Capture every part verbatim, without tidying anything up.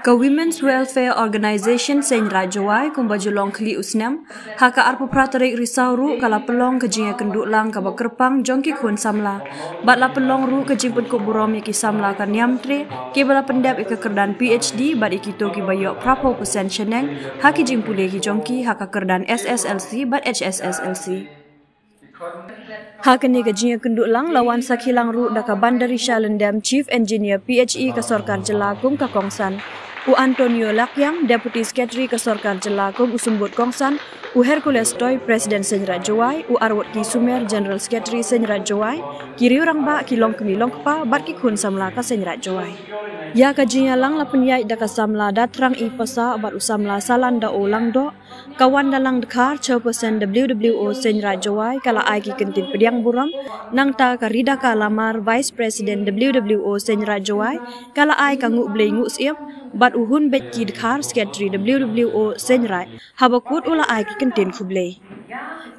Ka Women's Welfare Organization Seiñraij Jowai kumba ju long khlieh u snem, ha ka arphew phra tarik Risaw ruh ka la pynlong ka jingïakynduh lang kaba kyrpang jong ki khun samla. Bad la pynlong ruh ka jingpynkup burom ïa ki samla ka Niamtre, kiba la pyndep ïa ka kyrdan P H D bad ïa kito kiba ïoh phraphew percent shaneng ha ki jingpule ki jong ki ha ka kyrdan S S L C bad H S S L C. Ha kane ka jingïakynduh lang la wan sakhi lang ruh da ka Bandarisha Lyndem, Chief Engineer P H E ka sorkar jylla kum ka kongsan, u Antonio Lakiang, Deputy Secretary ka sorkar jylla kum u symbud kongsan, u Hercules Toi, President Seiñraij Jowai, u Arwotki Sumer, General Secretary Seiñraij Jowai, ki riew rangbah, ki longkmie longkpa bad ki khun samla ka Seiñraij Jowai. Ïa ka jingïalang la pynïaid da ka samla Datrangi Passah bad u samla Salanda O Langdoh, ka Wanda Langdkhar, Chairperson W W O Seiñraij Jowai, ka la ai ki kyntien pdiang burom, nangta ka Ridaka Lamar, Vice President W W O Seiñraij Jowai, ka la ai ka nguh blei nguh syiem, bad u Hunbeitki Dkhar, Secretary W W O Seiñraij, haba kut u la ai ki kyntien khublei.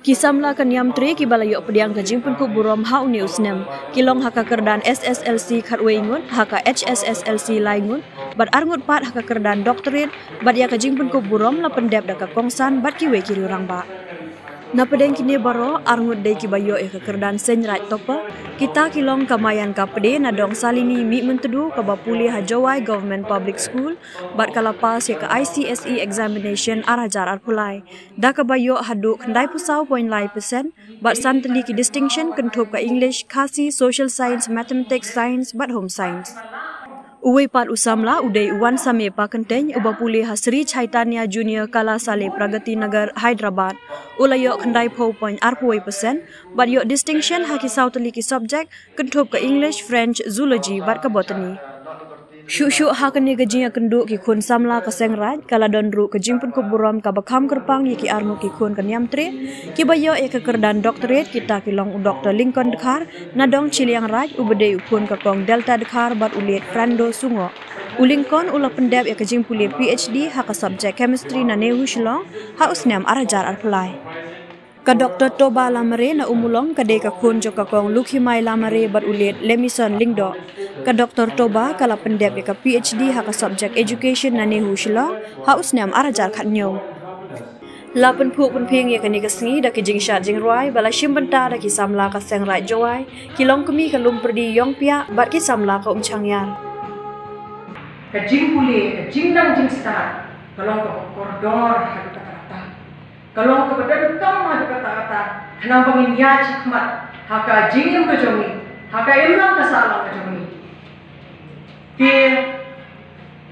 Ki samla ka Niamtre kiba la ïoh pdiang ka jingpynkup burom ha une u snem ki long ha ka kyrdan S S L C khatwei ngut, ha ka H S S L C lai ngut, bad arngut pat ha ka kyrdan doctorate, bad ïa ka jingpynkup burom la pyndep da ka kongsan bad kiwei ki riew rangbah. Na pdeng kine baroh, arngut dei kiba ïoh ïa ka kyrdan Seiñraij Topper, kita ki long ka Mayanka Pde na dong Salini Mihmyntdu kaba pule ha Jowai Government Public School, bad ka la pass ïa ka I C S E examination ar hajar arphew lai da kaba ïoh haduh khyndai phew saw point lai percent, bad san tylli ki distinction kynthup ka English, Khasi, Social Science, Mathematics, Science bad Home Science. Uwei pat u samla u dei u Wansame Pakyntein uba pule ha Sri Chaitanya Junior Kalasale Pragati Nagar, Hyderabad. U la ïoh khyndai phew point arphew wei percent bad ïoh distinction ha ki saw tylli ki subject kynthup ka English, French, Zoology bad ka Botany. Shuh shuh ha kane ka jingïakynduh ki khun samla ka Seiñraij, ka la don ruh ka jingpynkup burom kaba kham kyrpang ïa ki arngut ki khun ka Niamtre kiba ïoh ïa ka kyrdan doctorate, kita ki long u Doctor Lincoln Dkhar na dong Chilliangraij, uba dei u khun ka Kong Delta Dkhar bad u Late Frando Sungoh. U Lincoln u la pyndep ïa ka jingpule P H D ha ka subject Chemistry na NEHU Shillong ha u snem ar hajar arphew lai. Ka Doctor Toba Lamare na Ummulong ka dei ka khun jong ka Kong Lukhimai Lamare bad u Late Lemison Lyngdoh. Ka Doctor Toba ka la pyndep ïa ka P H D ha ka subject Education na NEHU Shillong ha u snem ar hajar khathynñiew. La pynphuh pynphieng ïa kane ka sngi da ki jingshad jingrwai ba la shim bynta da ki samla ka Seiñraij Jowai, ki longkmie ka Lumpyrdi Ïongpiah bad ki samla ka Umchangïar. Ka jingpule, ka jingnang jingstad ka long kaba kordor ha ka kata kata. Ka long kaba donkam ha ka kata kata, khnang ba ngin ïaid shakhmat ha ka jingim ka jong ngi, ha ka imlang ka sahlang ka jong ngi. Te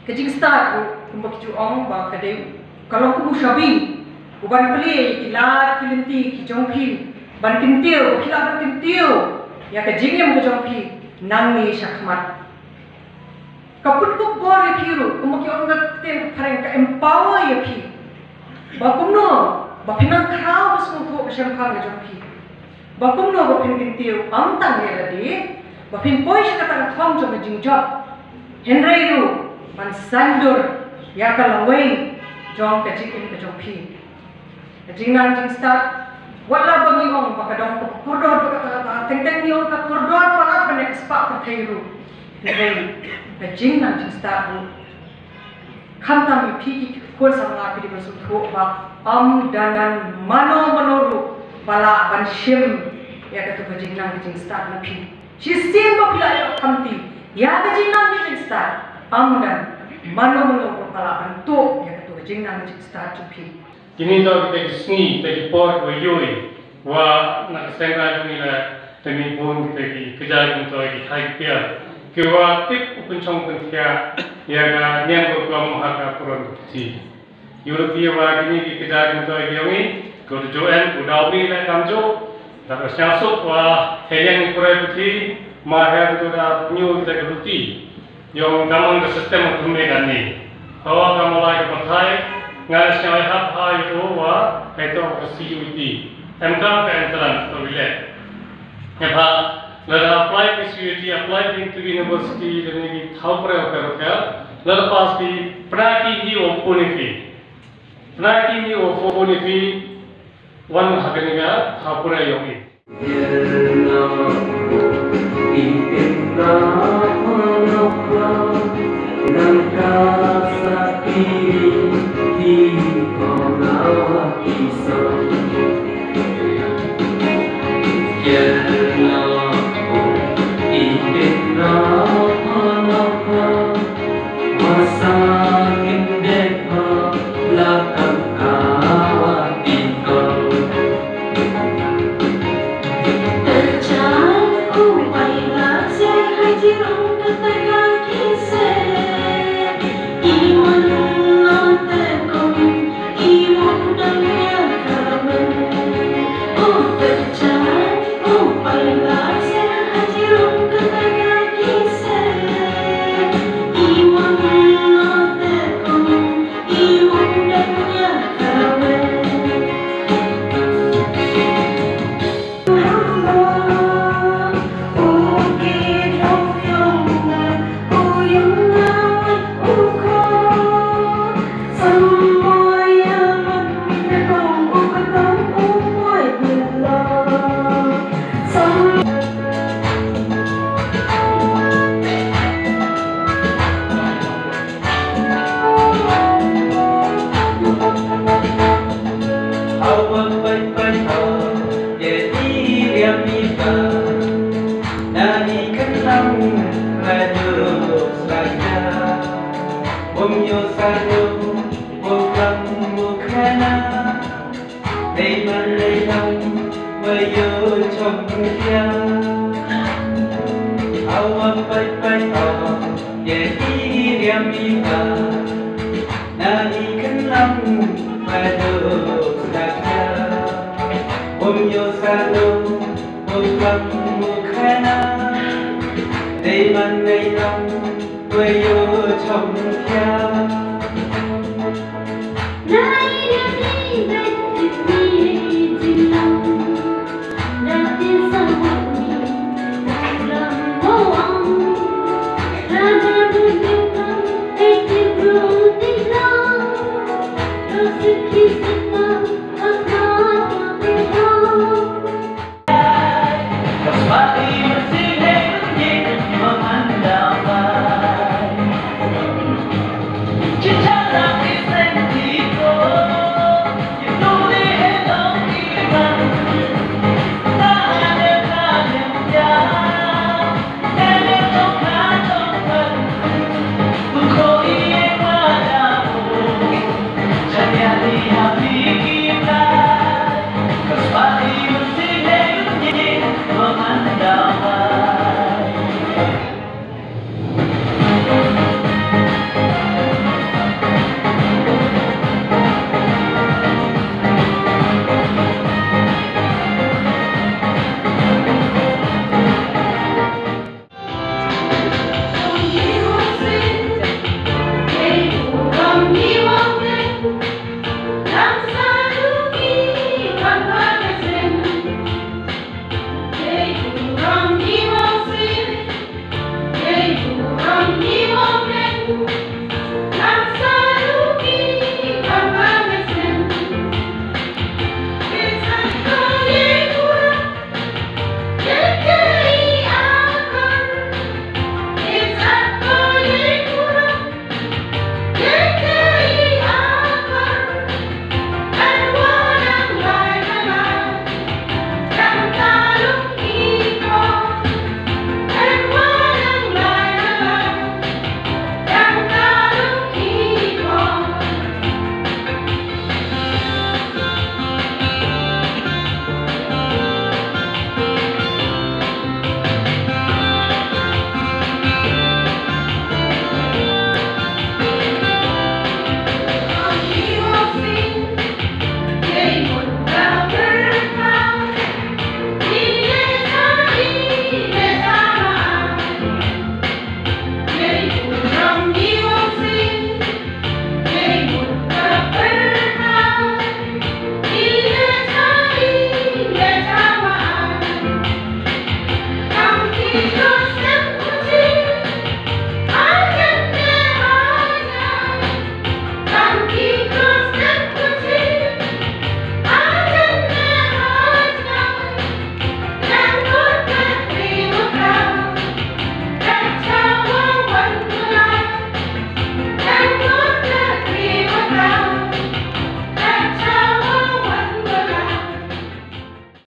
ka jingstad ruh, kumba ki ju ong ba ka dei, ka long kum u shabi uban plie ïa ki lad ki lynti ki jong phi, ban kyntiew, ba phi lah ban kyntiew ïa ka jingim ka jong phi nangne shakhmat. Ka pynkup bor ïa phi ruh, kumba ki ong ka ktien phareng, ka empower ïa phi. Ba kumno ba phin nang khraw ka sngewthuh ka shemphang ka jong phi. Ba kumno ba phin kyntiew ym tang ïa lade, ba phin poi sha kata ka thong jong ka jingjop, hynrei ruh ban saiñdur ïa ka lawei jong ka jingim ka jong phi. Ka jingnang jingstad, wat la ba ngi ong ba ka dong kaba kordor ba kata kata, teng teng ngi ong ka kordor palat ban ïa ka spah pyrthei ruh. Hynrei ka jingnang jingstad ruh, khamtam ïa phi ki khun samla, phi dei ban sngewthuh ba ym don mano mano ruh ba lah ban shim ïa katu ka jingnang ka jingstad na phi. Shisien ba phi la ïoh khamti ïa ka jingnang ka jingstad, ym don mano mano ruh ba lah ban tuh ïa katu ka jingnang ka jingstad jong phi. Kine to kita ki sngi, kita ki por kiba ïohi, wa na ka Seiñraij jong ngi la, te ngi bun kita ki kjat ki myntoi, ki thait ki piar, kiwa tip u pynshong pynthiah ïa ka niam ka hukum ha ka puron ka puthi. Ïohi wa kine ki kjat ki myntoi ki jong ngi, ko tu jo em, ko daw ni la kam jo, da ka sñiawsuk wa hei liang ki purai puthi, ma hei ko da pynïoh kita ki ruti. Ïoh ka mon ka system of pynmih kane. Hawa ka malai ka pathai, nga sñiaw hap ha ïoh wa, hei to ka C U E T. Em ka ka entrance to bile. Ïa pha, lada apply ki C U E T, apply ki to university, lada ki thaw pre o pre o pre, lada pass ki, pynaki hi o puni phi. Pynaki hi o puni phi, wan ha kane ka thaw pre ïoh i.